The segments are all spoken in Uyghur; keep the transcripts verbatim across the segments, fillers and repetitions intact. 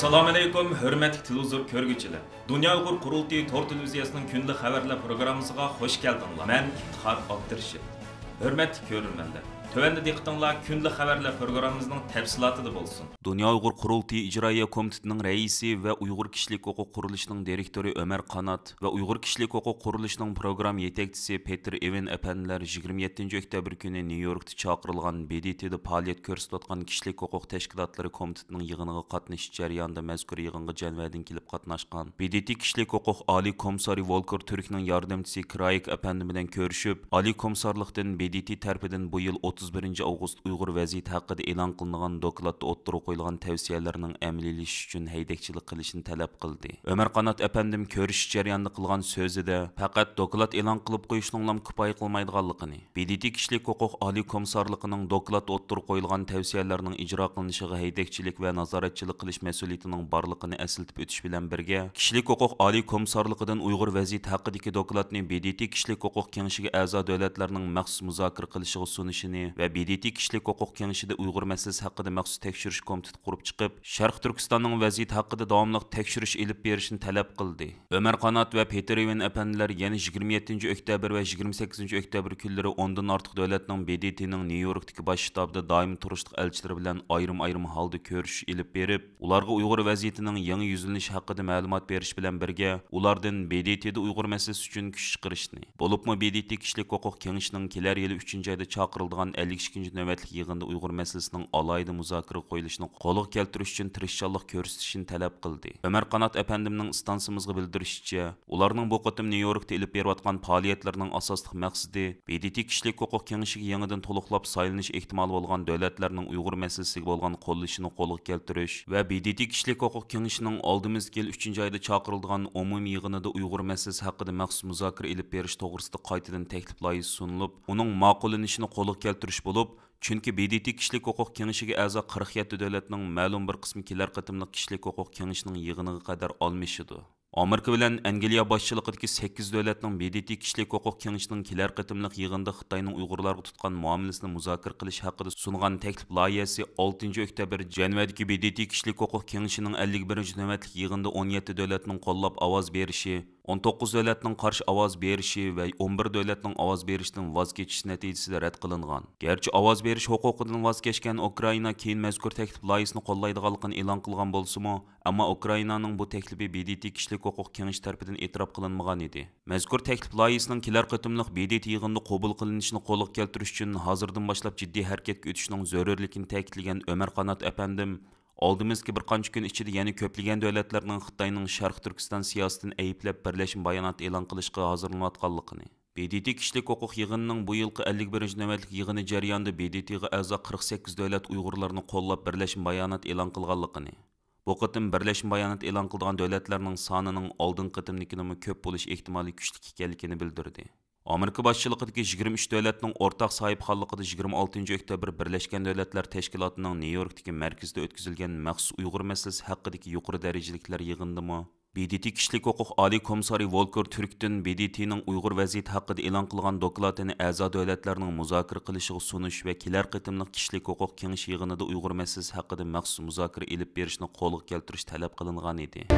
ئەسسالامۇئەلەيكۇم، ھۆرمەتلىك تېلېۋىزور كۆرگۈچىلەر! دۇنيا ئۇيغۇر قۇرۇلتىيى تور تېلېۋىزىيەسىنىڭ كۈندىلىك خەۋەرلەر پروگراممىسىغا خۇش كەلدىڭلار. مەن ئىپتىخار ئابدۇرېشىت. ھۆرمەتلىك كۆرۈرمەنلەر، تۆۋەندە دىققىتىڭلار كۈندىلىك خەۋەرلەر پروگراممىمىزنىڭ تەپسىلاتىدا بولسۇن. دۇنيا ئۇيغۇر قۇرۇلتىيى ئىجرائىيە كومىتېتىنىڭ رەئىسى ۋە ئۇيغۇر كىشىلىك ھوقۇق قۇرۇلۇشىنىڭ دىرېكتورى ئۆمەر قانات ۋە ئۇيغۇر كىشىلىك ھوقۇق قۇرۇلۇشىنىڭ پروگرامما يېتەكچىسى پېتېر ئېۋېن ئەپەندىلەر يىگىرمە يەتتىنچى ئۆكتەبىر كۈنى نيۇ يوركتا چاقىرىلغان ب د ت دا پائالىيەت كۆرسىتىۋاتقان كىشىلىك ھوقۇق تەشكىلاتلىرى كومىتېتىنىڭ يىغىنىغا قاتنىشىش جەريانىدا مەزكۇر يىغىنغا جەنۋەدىن كېلىپ قاتناشقان ب د ت كىشىلىك ھوقۇق ئالىي كومىسسارى ۋولكېر تۈركنىڭ ياردەمچىسى كرايك ئەپەندى بىلەن كۆرۈشۈپ، ئالىي كومىسسارلىقتىن ب د ت تەرىپىدىن بۇ يىل ئوتتۇز بىرىنچى ئاۋغۇست ئۇيغۇر ۋەزىيىتى ھەققىدە ئېلان قىلىنغان دوكلاتتا ئوتتۇرىغا قويۇلغان تەۋسىيەلەرنىڭ ئەمەلىيلىشىشى ئۈچۈن ھەيدەكچىلىك قىلىشنى تەلەپ قىلدى. ئۆمەر قانات ئەپەندىم كۆرۈشۈش جەريانىدا قىلغان سۆزىدە، پەقەت دوكلات ئېلان قىلىپ قويۇشنىڭلام كۇپايە قىلمايدىغانلىقىنى، ب د ت كىشىلىك ھوقۇق ئالىي كومىسسارلىقىنىڭ دوكلاتتا ئوتتۇرىغا قويۇلغان تەۋسىيەلەرنىڭ ئىجرا قىلىنىشىغا ھەيدەكچىلىك ۋە نازارەتچىلىك قىلىش مەسئۇلىيىتىنىڭ بارلىقىنى ئەسلىتىپ ئۆتۈش بىلەن بىرگە، كىشىلىك ھوقۇق ئالىي كومىسسارلىقىدىن ئۇيغۇر ۋەزىيىتى ھەققىدىكى دوكلاتنى ب د ت كىشىلىك ھوقۇق كېڭىشىگە ئەزا دۆلەتلەرنىڭ مەخسۇس مۇزاكىرە قىلىشىغا سۇنۇشىنى ۋە ب د ت كىشىلىك ھوقۇق كېڭىشىدە ئۇيغۇر مەسىلىسى ھەققىدە مەخسۇس تەكشۈرۈش كومىتېتى قۇرۇپ چىقىپ، شەرقىي تۈركىستاننىڭ ۋەزىيىتى ھەققىدە داۋاملىق تەكشۈرۈش ئېلىپ بېرىشنى تەلەپ قىلدى. ئۆمەر قانات ۋە پېتېر ئېۋېن ئەپەندىلەر يەنە يىگىرمە يەتتىنچى ئۆكتەبىر ۋە يىگىرمە سەككىزىنچى ئۆكتەبىر كۈنلىرى ئوندىن ئارتۇق دۆلەتنىڭ ب د ت نىڭ نيۇ يوركتىكى باش شتابىدا دائىمىي تۇرۇشلۇق ئەلچىلىرى بىلەن ئايرىم-ئايرىم ھالدا كۆرۈشۈش ئېلىپ بېرىپ، ئۇلارغا ئۇيغۇر ۋەزىيىتىنىڭ يېڭى يۈزلىنىشى ھەققىدە مەلۇمات بېرىش بىلەن بىرگە، ئۇلاردىن ب د ت دا ئۇيغۇر مەسىلىسى ئۈچۈن كۈچ چىقىرىشنى، بولۇپمۇ ب د ت كىشىلىك ھوقۇق كېڭىشىنىڭ كېلەر يىلى ئۈچىنچى ئايدا چاقىرىلىدىغان ئەللىك ئىككىنچى نۆۋەتلىك يىغىندا ئۇيغۇر مەسىلىسىنىڭ ئالاھىدە مۇزاكىرىگە قويۇلۇشىنى قولغا كەلتۈرۈش ئۈچۈن تىرىشچانلىق كۆرسىتىشىنى تەلەپ قىلدى. ئۆمەر قانات ئەپەندىمنىڭ ئىستانسىمىزغا بىلدۈرۈشىچە، ئۇلارنىڭ بۇ قېتىم نيۇ يوركتا ئېلىپ بېرىۋاتقان پائالىيەتلىرىنىڭ ئاساسلىق مەقسىتى ب د ت كىشىلىك ھوقۇق كېڭىشىگە يېڭىدىن تولۇقلاپ سايلىنىش ئېھتىمالى بولغان دۆلەتلەرنىڭ ئۇيغۇر مەسىلىسىگە بولغان قوللىشىنى قولغا كەلتۈرۈش ۋە ب د ت كىشىلىك ھوقۇق كېڭىشىنىڭ ئالدىمىزدىكى يىل ئۈچىنچى ئايدا چاقىرىلىدىغان ئومۇمىي يىغىنىدا ئۇيغۇر مەسىلىسى ھەققىدە مەخسۇس مۇزاكىرە ئېلىپ بېرىش توغرىسىدا قايتىدىن تەكلىپ لايىھىسى سۇنۇلۇپ، ئۇنىڭ ماقۇللىنىشىنى قولغا كەلتۈرۈش بولۇپ، چۈنكى ب د ت كىشىلىك ھوقۇق كېڭىشىگە ئەزا قىرىق يەتتە دۆلەتنىڭ مەلۇم بىر قىسمى كېلەر قېتىملىق كىشىلىك ھوقۇق كېڭىشىنىڭ يىغىنىغا قەدەر ئالمىشىدۇ. ئامېرىكا بىلەن ئەنگلىيە باشچىلىقىدىكى سەككىز دۆلەتنىڭ ب د ت كىشىلىك ھوقۇق كېڭىشىنىڭ كېلەر قېتىملىق يىغىندا خىتاينىڭ ئۇيغۇرلارغا تۇتقان مۇئامىلىسىنى مۇزاكىرە قىلىش ھەققىدە سۇنغان تەكلىپ لايىھەسى ئالتىنچى ئۆكتەبىر جەنۋەدىكى ب د ت كىشىلىك ھوقۇق كېڭىشىنىڭ ئەللىك بىرىنچى نۆۋەتلىك يىغىنىدا ئون يەتتە دۆلەتنىڭ قوللاپ ئاۋاز بېرىشى، ئون توققۇز دۆلەتنىڭ قارشى ئاۋاز بېرىشى ۋە ئون بىر دۆلەتنىڭ ئاۋاز بېرىشىدىن ۋاز كېچىشى نەتىجىسىدە رەت قىلىنغان. گەرچە ئاۋاز بېرىش ھوقۇقىدىن ۋاز كەچكەن ئۇكرائىنا كېيىن مەزكۇر تەكلىپ لايىھىسىنى قوللايدىغانلىقىنى ئېلان قىلغان بولسىمۇ، ئەمما ئۇكرائىنانىڭ بۇ تەكلىپى ب د ت كىشىلىك ھوقۇق كېڭىشى تەرىپىدىن ئېتىراپ قىلىنمىغان ئىدى. مەزكۇر تەكلىپ لايىھىسىنىڭ كېلەر قېتىملىق ب د ت يىغىنىدا قوبۇل قىلىنىشىنى قولغا كەلتۈرۈش ئۈچۈن ھازىردىن باشلاپ جىددىي ھەرىكەتكە ئۆتۈشنىڭ زۆرۈرلۈكىنى تەكىتلىگەن ئۆمەر قانات ئەپەندىم، ئالدىمىزدىكى بىر قانچە كۈن ئىچىدە يەنە كۆپلىگەن دۆلەتلەرنىڭ خىتاينىڭ شەرقىي تۈركىستان سىياسىتىنى ئەيىبلەپ بىرلەشمە بايانات ئېلان قىلىشقا ھازىرلىنىۋاتقانلىقىنى، ب د ت كىشىلىك ھوقۇق يىغىنىنىڭ بۇ يىلقى ئەللىك بىرىنچى نۆۋەتلىك يىغىنى جەريانىدا ب د ت غا ئەزا قىرىق سەككىز دۆلەت ئۇيغۇرلارنى قوللاپ بىرلەشمە بايانات ئېلان قىلغانلىقىنى، بۇ قېتىم بىرلەشمە بايانات ئېلان قىلىدىغان دۆلەتلەرنىڭ سانىنىڭ ئالدىنقى قېتىمدىكىدىنمۇ كۆپ بولۇش ئېھتىمالى كۈچلۈك ئىكەنلىكىنى بىلدۈردى. ئامېرىكا باشچىلىقىدىكى يىگىرمە ئۈچ دۆلەتنىڭ ئورتاق ساھىبخانلىقىدا يىگىرمە ئالتىنچى ئۆكتەبىر بىرلەشكەن دۆلەتلەر تەشكىلاتىنىڭ نيۇ يوركتىكى مەركىزىدە ئۆتكۈزۈلگەن مەخسۇس ئۇيغۇر مەسىلىسى ھەققىدىكى يۇقىرى دەرىجىلىكلەر يىغىنىدىمۇ ب د ت كىشىلىك ھوقۇق ئالىي كومىسسارى ۋولكېر تۈركتىن ب د ت نىڭ ئۇيغۇر ۋەزىيىتى ھەققىدە ئېلان قىلغان دوكلاتىنى ئەزا دۆلەتلەرنىڭ مۇزاكىرە قىلىشىغا سۇنۇش ۋە كېلەر قېتىملىق كىشىلىك ھوقۇق كېڭىشى يىغىنىدا ئۇيغۇر مەسىلىسى ھەققىدە مەخسۇس مۇزاكىرە ئېلىپ بېرىشنى قولغا كەلتۈرۈش تەلەپ قىلىنغانىدى.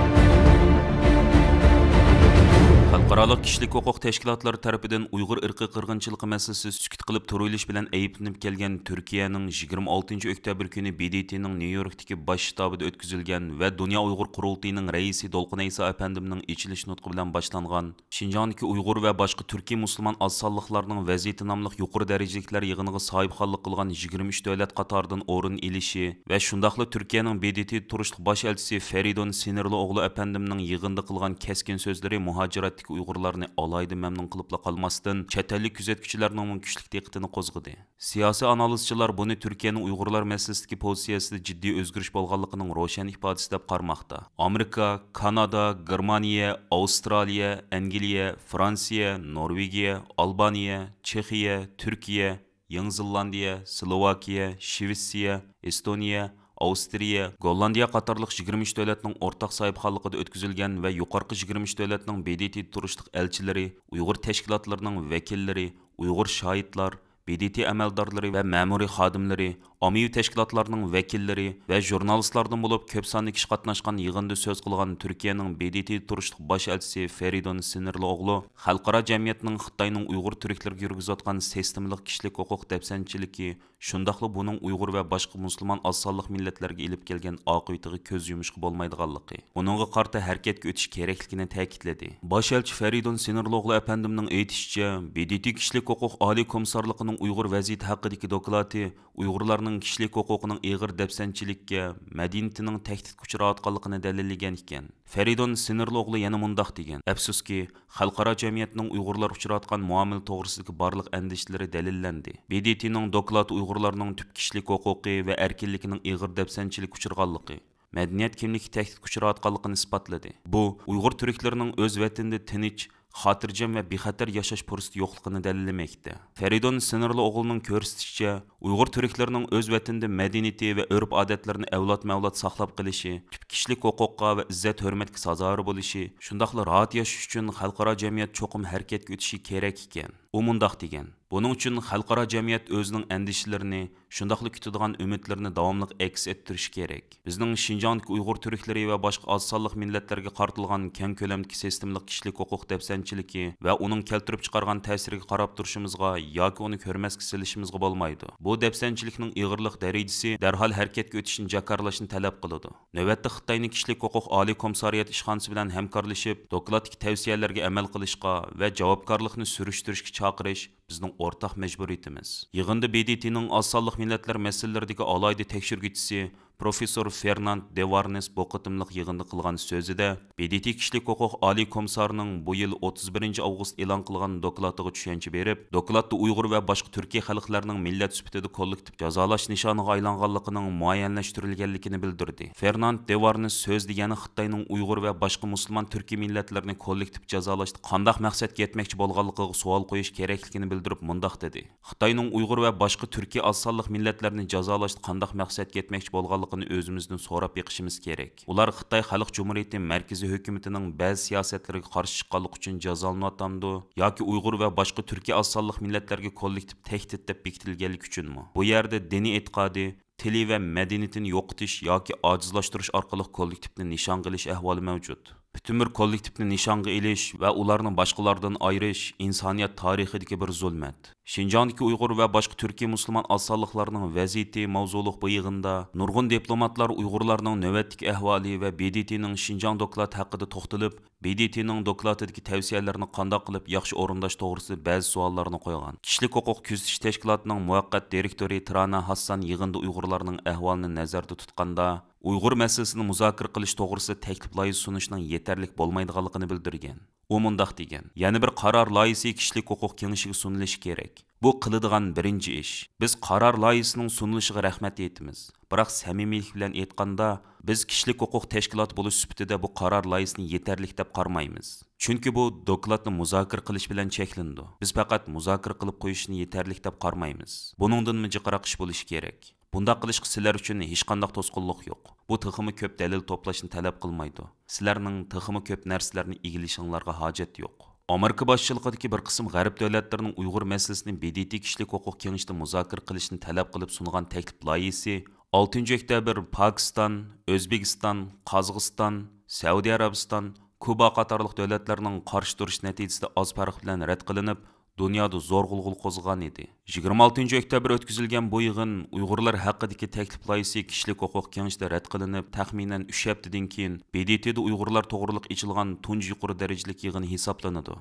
خەلقئارالىق كىشىلىك ھوقۇق تەشكىلاتلىرى تەرىپىدىن ئۇيغۇر ئىرقىي قىرغىنچىلىقى مەسىلىسى سۈكۈت قىلىپ تۇرۇۋېلىش بىلەن ئەيىبلىنىپ كەلگەن تۈركىيەنىڭ يىگىرمە ئالتىنچى ئۆكتەبىر كۈنى ب د ت نىڭ نيۇ يوركتىكى باش شتابىدا ئۆتكۈزۈلگەن ۋە دۇنيا ئۇيغۇر قۇرۇلتىيىنىڭ رەئىسى دولقۇن ئەيسا ئەپەندىمنىڭ ئېچىلىش نۇتقى بىلەن باشلانغان شىنجاڭدىكى ئۇيغۇر ۋە باشقا تۈركىي مۇسۇلمان ئاز سانلىقلارنىڭ ۋەزىيىتى ناملىق يۇقىرى دەرىجىلىكلەر يىغىنىغا ساھىبخانلىق قىلغان يىگىرمە ئۈچ دۆلەت قاتارىدىن ئورۇن ئېلىشى ۋە شۇنداقلا تۈركىيەنىڭ ب د ت تۇرۇشلۇق باش ئەلچىسى فەرىدۇن سىنىرلىئوغلۇ ئەپەندىمنىڭ يىغىندا قىلغان كەسكىن سۆزلىرى مۇھاجىرەتتىكى ئۇيغۇرلارنى ئالاھىدە مەمنۇن قىلىپلا قالماستىن، چەت ئەللىك كۆزەتكۈچىلەرنىڭمۇ كۈچلۈك دىققىتىنى قوزغىدى. سىياسىي ئانالىزچىلار بۇنى تۈركىيەنىڭ ئۇيغۇرلار مەسىلىسىدىكى پوزىتسىيەسىدە جىددىي ئۆزگىرىش بولغانلىقىنىڭ روشەن ئىپادىسى دەپ قارىماقتا. ئامېرىكا، كانادا، گېرمانىيە، ئاۋسترالىيە، ئەنگلىيە، فرانسىيە، نورۋېگىيە، ئالبانىيە، چېخىيە، تۈركىيە، يېڭى زېلاندىيە، سلوۋاكىيە، شىۋېتسىيە، ئېستونىيە، ئاۋسترىيە، گوللاندىيە قاتارلىق يىگىرمە ئۈچ دۆلەتنىڭ ئورتاق ساھىبخانلىقىدا ئۆتكۈزۈلگەن ۋە يۇقىرىقى يىگىرمە ئۈچ دۆلەتنىڭ ب د ت تۇرۇشلۇق ئەلچىلىرى، ئۇيغۇر تەشكىلاتلىرىنىڭ ۋەكىللىرى، ئۇيغۇر شاھىتلار، ب د ت ئەمەلدارلىرى ۋە مەمۇرىي خادىملىرى، ئاممىۋى تەشكىلاتلارنىڭ ۋەكىللىرى ۋە ژۇرنالىستلاردىن بولۇپ كۆپ ساندا كىشى قاتناشقان يىغىندا سۆز قىلغان تۈركىيەنىڭ ب د ت تۇرۇشلۇق باش ئەلچىسى فېرىدۇن سىنىرلىئوغلۇ خەلقئارا جەمئىيەتنىڭ خىتاينىڭ ئۇيغۇر تۈركلىرىگە يۈرگۈزۈۋاتقان سىستېمىلىق كىشىلىك ھوقۇق دەپسەندىچىلىكى، شۇنداقلا بۇنىڭ ئۇيغۇر ۋە باشقا مۇسۇلمان ئاز سانلىق مىللەتلەرگە ئېلىپ كەلگەن ئاقىۋىتىگە كۆز يۇمۇشقا بولمايدىغانلىقى، بۇنىڭغا قارىتا ھەرىكەتكە ئۆتۈش كېرەكلىكىنى تەكىتلىدى. باش ئەلچى فەرىدۇن سىنىرلىئوغلۇ ئەپەندىمنىڭ ئېيتىشىچە، ب د ت كىشىلىك ھوقۇق ئالىي كومىسسارلىقىنىڭ ئۇيغۇر ۋەزىيىتى ھەققىدىكى دوكلاتى ئۇيغۇرلارنىڭ كىشىلىك ھوقۇقىنىڭ ئېغىر دەپسەندىچىلىككە، مەدەنىيىتىنىڭ تەھدىتكە ئۇچراۋاتقانلىقىنى دەلىللىگەن ئىكەن. فەرىدۇن سىنىرلىئوغلۇ يەنە مۇنداق دېگەن، ئەپسۇسكى، خەلقئارا جەمئىيەتنىڭ ئۇيغۇرلار ئۇچراۋاتقان مۇئامىلە توغرىسىدىكى بارلىق ئەندىشىلىرى دەلىللەندى. ب د ت نىڭ دوكلاتى ئۇيغۇرلارنىڭ تۈپ كىشىلىك ھوقۇقى ۋە ئەركىنلىكىنىڭ ئېغىر دەپسەندىچىلىككە ئۇچرىغانلىقى، مەدەنىيەت كىملىكى تەھدىتكە ئۇچراۋاتقانلىقىنى ئىسپاتلىدى. بۇ ئۇيغۇر تۈركلىرىنىڭ ئۆز ۋەتىنىدە تىنچ، خاتىرجەم ۋە بىخەتەر ياشاش پۇرسىتى يوقلۇقىنى دەلىللىمەكتە. فەرىدۇن سىنىرلىئوغلۇنىڭ كۆرسىتىشىچە، ئۇيغۇر تۈركلىرىنىڭ ئۆز ۋەتىنىدە مەدەنىيىتى ۋە ئۆرپ-ئادەتلىرىنى ئەۋلادمۇ-ئەۋلاد ساقلاپ قېلىشى، تۈپ كىشىلىك ھوقۇققا ۋە ئىززەت-ھۆرمەتكە سازاۋەر بولۇشى، شۇنداقلا راھەت ياشاش ئۈچۈن خەلقئارا جەمئىيەت چوقۇم ھەرىكەتكە ئۆتۈشى كېرەك ئىكەن. ئۇ مۇنداق دېگەن، بۇنىڭ ئۈچۈن خەلقئارا جەمئىيەت ئۆزىنىڭ ئەندىشىلىرىنى، شۇنداقلا كۈتىدىغان ئۈمىدلىرىنى داۋاملىق ئەكس ئەتتۈرۈشى كېرەك. بىزنىڭ شىنجاڭدىكى ئۇيغۇر تۈركلىرى ۋە باشقا ئاز سانلىق مىللەتلەرگە قارىتىلغان كەڭ كۆلەمدىكى سىستېمىلىق كىشىلىك ھوقۇق دەپسەندىچىلىكى ۋە ئۇنىڭ كەلتۈرۈپ چىقارغان تەسىرىگە قاراپ تۇرۇشىمىزغا ياكى ئۇنى كۆرمەسكە سېلىشىمىزغا بولمايدۇ. بۇ دەپسەندىچىلىكنىڭ ئېغىرلىق دەرىجىسى دەرھال ھەرىكەتكە ئۆتۈشنى جاكارلاشنى تەلەپ قىلىدۇ. نۆۋەتتە خىتاينىڭ كىشىلىك ھوقۇق ئالىي كومىسسارىيەت ئىشخانىسى بىلەن ھەمكارلىشىپ، دوكلاتتىكى تەۋسىيەلەرگە ئەمەل قىلىشقا ۋە جاۋابكارلىقنى سۈرۈشتۈرۈشكە چاقىرىش بىزنىڭ ئورتاق مەجبۇرىيىتىمىز. يىغىندا ب د ت نىڭ ئاز سانلىق مىللەتلەر مەسىلىلىرىدىكى ئالاھىدە تەكشۈرگۈچىسى پروفېسسور فېرناند دېۋارنېس بۇ قېتىملىق يىغىندا قىلغان سۆزىدە، ب د ت كىشىلىك ھوقۇق ئالىي كومىسسارىنىڭ بۇ يىل ئوتتۇز بىرىنچى ئاۋغۇست ئېلان قىلغان دوكلاتىغا چۈشەنچە بېرىپ، دوكلاتتا ئۇيغۇر ۋە باشقا تۈركىي خەلقلەرنىڭ مىللەت سۈپىتىدە كوللېكتىپ جازالاش نىشانىغا ئايلانغانلىقىنىڭ مۇئەييەنلەشتۈرۈلگەنلىكىنى بىلدۈردى. فېرناند دېۋارنېس سۆزىدە يەنە خىتاينىڭ ئۇيغۇر ۋە باشقا مۇسۇلمان تۈركىي مىللەتلەرنى كوللېكتىپ جازالاشتا قانداق مەقسەتكە يەتمەكچى بولغانلىقىغا سوئال قويۇش كېرەكلىكىنى بىلدۈرۈپ مۇنداق دېدى، خىتاينىڭ ئۇيغۇر ۋە باشقا تۈركىي ئاز سانلىق مىللەتلەرنى جازالاشتا قانداق مەقسەتكە يەتمەكچى بولغانلىقىنى ئۆزىمىزدىن سوراپ بېقىشىمىز كېرەك. ئۇلار خىتاي خەلق جۇمھۇرىيىتى مەركىزىي ھۆكۈمىتىنىڭ بەزى سىياسەتلىرىگە قارشى چىققانلىقى ئۈچۈن جازالىنىۋاتامدۇ ياكى ئۇيغۇر ۋە باشقا تۈركىي ئاز سانلىق مىللەتلەرگە كوللېكتىپ تەھدىت دەپ بېكىتىلگەنلىكى ئۈچۈنمۇ؟ بۇ يەردە دىنىي ئېتىقادى، تىلى ۋە مەدەنىيىتىنى يوقىتىش ياكى ئاجىزلاشتۇرۇش ئارقىلىق كوللېكتىپنى نىشانغا ئېلىش ئەھۋالى مەۋجۇت. پۈتۈن بىر كوللېكتىپنى نىشانغا ئېلىش ۋە ئۇلارنى باشقىلاردىن ئايرىش ئىنسانىيەت تارىخىدىكى بىر زۇلمەت. شىنجاڭدىكى ئۇيغۇر ۋە باشقا تۈركىي مۇسۇلمان ئاز سانلىقلارنىڭ ۋەزىيىتى ماۋزۇلۇق بۇ يىغىندا نۇرغۇن دىپلوماتلار ئۇيغۇرلارنىڭ نۆۋەتتىكى ئەھۋالى ۋە ب د ت نىڭ شىنجاڭ دوكلاتى ھەققىدە توختىلىپ، ب د ت نىڭ دوكلاتىدىكى تەۋسىيەلەرنى قانداق قىلىپ ياخشى ئورۇنداش توغرىسىدا بەزى سوئاللارنى قويغان. كىشىلىك ھوقۇق كۆزىتىش تەشكىلاتىنىڭ مۇۋەققەت دىرېكتورى تىرانا ھاسسان يىغىندا ئۇيغۇرلارنىڭ ئەھۋالىنى نەزەردە تۇتقاندا، ئۇيغۇر مەسىلىسىنى مۇزاكىرە قىلىش توغرىسىدا تەكلىپ لايىھە سۇنۇشنىڭ يېتەرلىك بولمايدىغانلىقىنى بىلدۈرگەن. ئۇ مۇنداق دېگەن، يەنە بىر قارار لايىھىسى كىشىلىك ھوقۇق كېڭىشىگە سۇنۇلۇشى كېرەك. بۇ قىلىدىغان بىرىنچى ئىش. بىز قارار لايىھىسىنىڭ سۇنۇلۇشىغا رەھمەت ئېيتىمىز. بىراق سەمىمىيلىك بىلەن ئېيتقاندا، بىز كىشىلىك ھوقۇق تەشكىلاتى بولۇش سۈپىتىدە بۇ قارار لايىھىسىنى يېتەرلىك دەپ قارىمايمىز. چۈنكى بۇ دوكلاتنى مۇزاكىرە قىلىش بىلەن چەكلىنىدۇ. بىز پەقەت مۇزاكىرە قىلىپ قويۇشنى يېتەرلىك دەپ قارىمايمىز. بۇنىڭدىنمۇ جىقراق ئىش بولۇشى كېرەك. بۇنداق قىلىشقا سىلەر ئۈچۈن ھېچقانداق توسقۇنلۇق يوق. بۇ تېخىمۇ كۆپ دەلىل توپلاشنى تەلەپ قىلمايدۇ. سىلەرنىڭ تېخىمۇ كۆپ نەرسىلەرنى ئىگىلىشىڭلارغا ھاجەت يوق. ئامېرىكا باشچىلىقىدىكى بىر قىسىم غەرب دۆلەتلىرىنىڭ ئۇيغۇر مەسىلىسىنى ب د ت كىشىلىك ھوقۇق كېڭىشىدە مۇزاكىرە قىلىشنى تەلەپ قىلىپ سۇنغان تەكلىپ لايىھىسى ئالتىنچى ئۆكتەبىر پاكىستان، ئۆزبېكىستان، قازاقىستان، سەئۇدى ئەرەبىستان، كۇبا قاتارلىق دۆلەتلەرنىڭ قارشى تۇرۇشى نەتىجىسىدە ئاز پەرق بىلەن رەت قىلىنىپ، دۇنيادا زور غۇلغۇلا قوزغىغان ئىدى. يىگىرمە ئالتىنچى ئۆكتەبىر ئۆتكۈزۈلگەن بۇ يىغىن ئۇيغۇرلار ھەققىدىكى تەكلىپ لايىھىسى كىشىلىك ھوقۇق كېڭىشىدە رەت قىلىنىپ، تەخمىنەن ئۈچ ھەپتىدىن كېيىن ب د ت دا ئۇيغۇرلار توغرۇلۇق ئېچىلغان تۇنجى يۇقىرى دەرىجىلىك يىغىن ھېسابلىنىدۇ.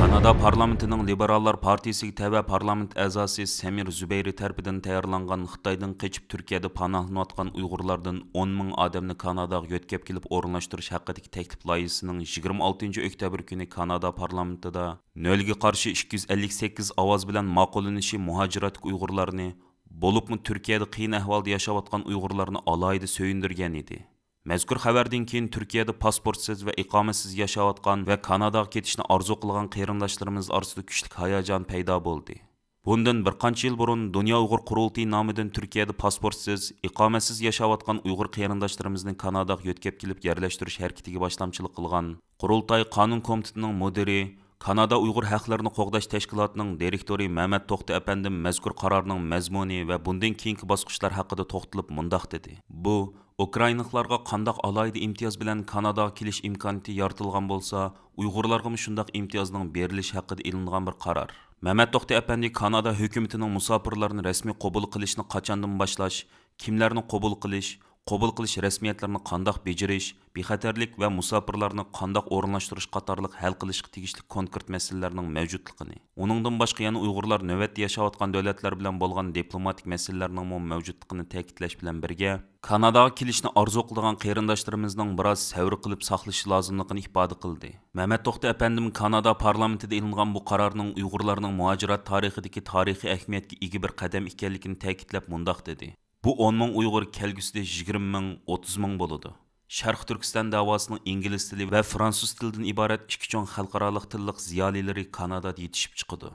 كانادا پارلامېنتىنىڭ لىبېراللار پارتىيىسىگە تەۋە پارلامېنت ئەزاسى سەمىر زۇبەيرى تەرىپىدىن تەييارلانغان خىتايدىن قېچىپ تۈركىيەدە پاناھلىنىۋاتقان ئۇيغۇرلاردىن ئون مىڭ ئادەمنى كاناداغا يۆتكەپ كېلىپ ئورۇنلاشتۇرۇش ھەققىدىكى تەكلىپ لايىھىسىنىڭ يىگىرمە ئالتىنچى ئۆكتەبىر كۈنى كانادا پارلامېنتىدا نۆلگە قارشى ئىككى يۈز ئەللىك سەككىز ئاۋاز بىلەن ماقۇللىنىشى مۇھاجىرەتتىكى ئۇيغۇرلارنى، بولۇپمۇ تۈركىيەدە قىيىن ئەھۋالدا ياشاۋاتقان ئۇيغۇرلارنى ئالاھىدە سۆيۈندۈرگەن ئىدى. مەزكۇر خەۋەردىن كېيىن تۈركىيەدە پاسپورتسىز ۋە ئىقامىسىز ياشاۋاتقان ۋە كاناداغا كېتىشنى ئارزۇ قىلغان قېرىنداشلىرىمىز ئارىسىدا كۈچلۈك ھاياجان پەيدا بولدى. بۇندىن بىر قانچە يىل بۇرۇن دۇنيا ئۇيغۇر قۇرۇلتىيى نامىدىن تۈركىيەدە پاسپورتسىز، ئىقامەتسىز ياشاۋاتقان ئۇيغۇر قېرىنداشلىرىمىزنى كاناداغا يۆتكەپ كېلىپ يەرلەشتۈرۈش ھەرىكىتىگە باشلامچىلىق قىلغان قۇرۇلتاي قانۇن كومىتېتىنىڭ مۇدىرى كانادا ئۇيغۇر ھەقلىرىنى قوغداش تەشكىلاتىنىڭ دىرېكتورى مەمەت توختى ئەپەندىم مەزكۇر قارارنىڭ مەزمۇنى ۋە بۇندىن كېيىنكى باسقۇچلار ھەققىدە توختىلىپ مۇنداق دېدى: بۇ، ئۇكرائىنلىقلارغا قانداق ئالاھىدە ئىمتىياز بىلەن كاناداغا كېلىش ئىمكانىيىتى يارىتىلغان بولسا، ئۇيغۇرلارغىمۇ شۇنداق ئىمتىيازنىڭ بېرىلىشى ھەققىدە ئېلىنغان بىر قارار. مەمەت توختى ئەپەندى كانادا ھۆكۈمىتىنىڭ مۇساپىرلارنى رەسمىي قوبۇل قىلىشنى قاچاندىن باشلاش، كىملەرنى قوبۇل قىلىش، قوبۇل قىلىش رەسمىيەتلىرىنى قانداق بېجىرىش، بىخەتەرلىك ۋە مۇساپىرلارنى قانداق ئورۇنلاشتۇرۇش قاتارلىق ھەل قىلىشقا تېگىشلىك كونكرېت مەسىلىلەرنىڭ مەۋجۇتلۇقىنى، ئۇنىڭدىن باشقا يەنە ئۇيغۇرلار نۆۋەتتە ياشاۋاتقان دۆلەتلەر بىلەن بولغان دىپلوماتىك مەسىلىلەرنىڭمۇ مەۋجۇتلۇقىنى تەكىتلەش بىلەن بىرگە، كاناداغا كېلىشنى ئارزۇ قىلىدىغان قېرىنداشلىرىمىزنىڭ بىراز سەۋر قىلىپ ساقلىشى لازىملىقىنى ئىپادە قىلدى. مەمەت توختى ئەپەندىم كانادا پارلامېنتىدا ئېلىنغان بۇ قارارنىڭ ئۇيغۇرلارنىڭ مۇھاجىرەت تارىخىدىكى تارىخىي ئەھمىيەتكە ئىگە بىر قەدەم ئىكەنلىكىنى تەكىتلەپ مۇنداق دېدى: بۇ ئون مىڭ ئۇيغۇر كەلگۈسىدە يىگىرمە مىڭ، ئوتتۇز مىڭ بولىدۇ. شەرقىي تۈركىستان دەۋاسىنىڭ ئىنگلىز تىلى ۋە فرانسۇز تىلىدىن ئىبارەت ئىككى چوڭ خەلقئارالىق تىللىق زىيالىيلىرى كانادادا يېتىشىپ چىقىدۇ.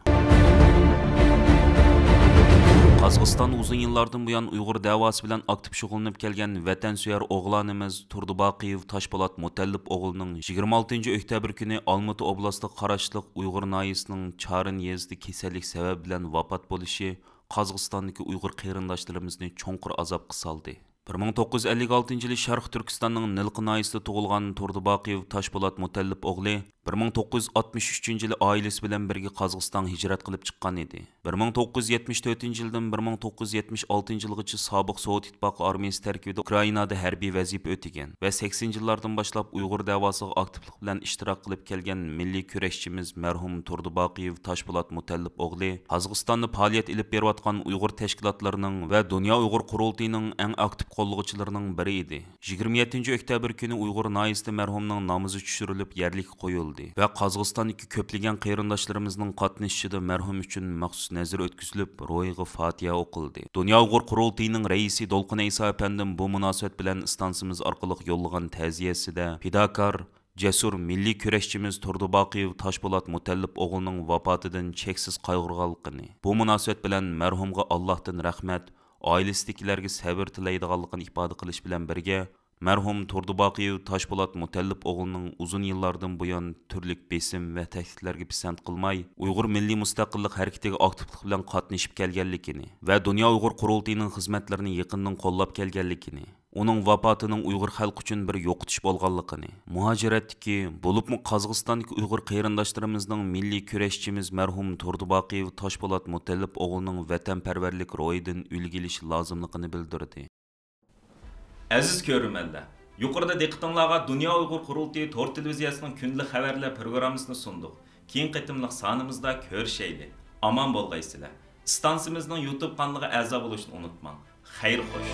قازاقىستان ئۇزۇن يىللاردىن بۇيان ئۇيغۇر دەۋاسى بىلەن ئاكتىپ شۇغۇللىنىپ كەلگەن ۋەتەنسۆيەر ئوغلانىمىز تۇردى باقىيېۋ تاشپولات مۇتەللىپ ئوغلىنىڭ يىگىرمە ئالتىنچى ئۆكتەبىر كۈنى ئالمۇتى ئوبلاستىغا قاراشلىق ئۇيغۇر ناھىيىسىنىڭ چارىن يېزىسىدا كېسەللىك سەۋەبى بىلەن ۋاپات بولۇشى قازاقىستاندىكى ئۇيغۇر قېرىنداشلىرىمىزنى چوڭقۇر ئازابقا سالدى. بىر مىڭ توققۇز يۈز ئەللىك ئالتىنچى يىلى شەرقىي تۈركىستاننىڭ نىلقا ناھىيىسىدە تۇغۇلغان تۇردى باقىيېۋ تاشپولات مۇتەللىپ ئوغلى بىر مىڭ توققۇز يۈز ئاتمىش ئۈچىنچى يىلى ئائىلىسى بىلەن بىرگە قازاقىستانغا ھىجرەت قىلىپ چىققان ئىدى. بىر مىڭ توققۇز يۈز يەتمىش تۆتىنچى يىلدىن بىر مىڭ توققۇز يۈز يەتمىش ئالتىنچى يىلغىچە سابىق سوۋېت ئىتتىپاقى ئارمىيىسى تەركىبىدە ئۇكرائىنادا ھەربىي ۋەزىپە ئۆتىگەن ۋە سەكسىنىنچى يىللاردىن باشلاپ ئۇيغۇر دەۋاسىغا ئاكتىپلىق بىلەن ئىشتىراك قىلىپ كەلگەن مىللىي كۈرەشچىمىز مەرھۇم تۇردى باقىيېۋ تاشپولات مۇتەللىپ ئوغلى قازاقىستاندا پائالىيەت ئېلىپ بېرىۋاتقان ئۇيغۇر تەشكىلاتلىرىنىڭ ۋە دۇنيا ئۇيغۇر قۇرۇلتىيىنىڭ ئەڭ ئاكتىپ قوللىغۇچىلىرىنىڭ بىرى ئىدى. يىگىرمە يەتتىنچى ئۆكتەبىر كۈنى ئۇيغۇر ناھىيىسىدە مەرھۇمنىڭ نامىزى چۈشۈرۈلۈپ، يەرلىككە قويۇلدى ۋە قازاقىستاندىكى كۆپلىگەن قېرىنداشلىرىمىزنىڭ قاتنىشىشىدا مەرھۇم ئۈچۈن مەخسۇس نەزىر ئۆتكۈزۈلۈپ، روھىغا فاتىھە ئوقۇلدى. دۇنيا ئۇيغۇر قۇرۇلتىيىنىڭ رەئىسى دولقۇن ئەيسا ئەپەندىم بۇ مۇناسىۋەت بىلەن ئىستانسىمىز ئارقىلىق يوللىغان تەزىيەسىدە، پىداكار، جەسۇر مىللىي كۈرەشچىمىز تۇردى باقىيېۋ تاشپولات مۇتەللىپ ئوغلىنىڭ ۋاپاتىدىن چەكسىز قايغۇرغانلىقىنى، بۇ مۇناسىۋەت بىلەن مەرھۇمغا ئاللاھتىن رەھمەت، ئائىلىسىدىكىلەرگە سەۋر تىلەيدىغانلىقىنى ئىپادە قىلىش بىلەن بىرگە، مەرھۇم تۇردى باقىيېۋ تاشپولات مۇتەللىپ ئوغلىنىڭ ئۇزۇن يىللاردىن بۇيان تۈرلۈك بېسىم ۋە تەھدىتلەرگە پىسەنت قىلماي، ئۇيغۇر مىللىي مۇستەقىللىق ھەرىكىتىگە ئاكتىپلىق بىلەن قاتنىشىپ كەلگەنلىكىنى ۋە دۇنيا ئۇيغۇر قۇرۇلتىيىنىڭ خىزمەتلىرىنى يېقىندىن قوللاپ كەلگەنلىكىنى، ئۇنىڭ ۋاپاتىنىڭ ئۇيغۇر خەلقى ئۈچۈن بىر يوقىتىش بولغانلىقىنى، مۇھاجىرەتتىكى، بولۇپمۇ قازاقىستاندىكى ئۇيغۇر قېرىنداشلىرىمىزنىڭ مىللىي كۈرەشچىمىز مەرھۇم تۇردى باقىيېۋ تاشپولات مۇتەللىپ ئوغلىنىڭ ۋەتەنپەرۋەرلىك روھىدىن ئۈلگە ئېلىشى لازىملىقىنى بىلدۈردى. ئەزىز كۆرۈرمەنلەر، يۇقىرىدا دىققىتىڭلارغا دۇنيا ئۇيغۇر قۇرۇلتىيى تور تېلېۋىزىيەسىنىڭ كۈندىلىك خەۋەرلەر پروگراممىسىنى سۇندۇق. كېيىنكى قېتىملىق سانىمىزدا كۆرۈشەيلى. ئامان بولغايسىلەر. ئىستانسىمىزنىڭ يۇتۇب قانىلىغا ئەزا بولۇشنى ئۇنتۇماڭ. خەير خوش.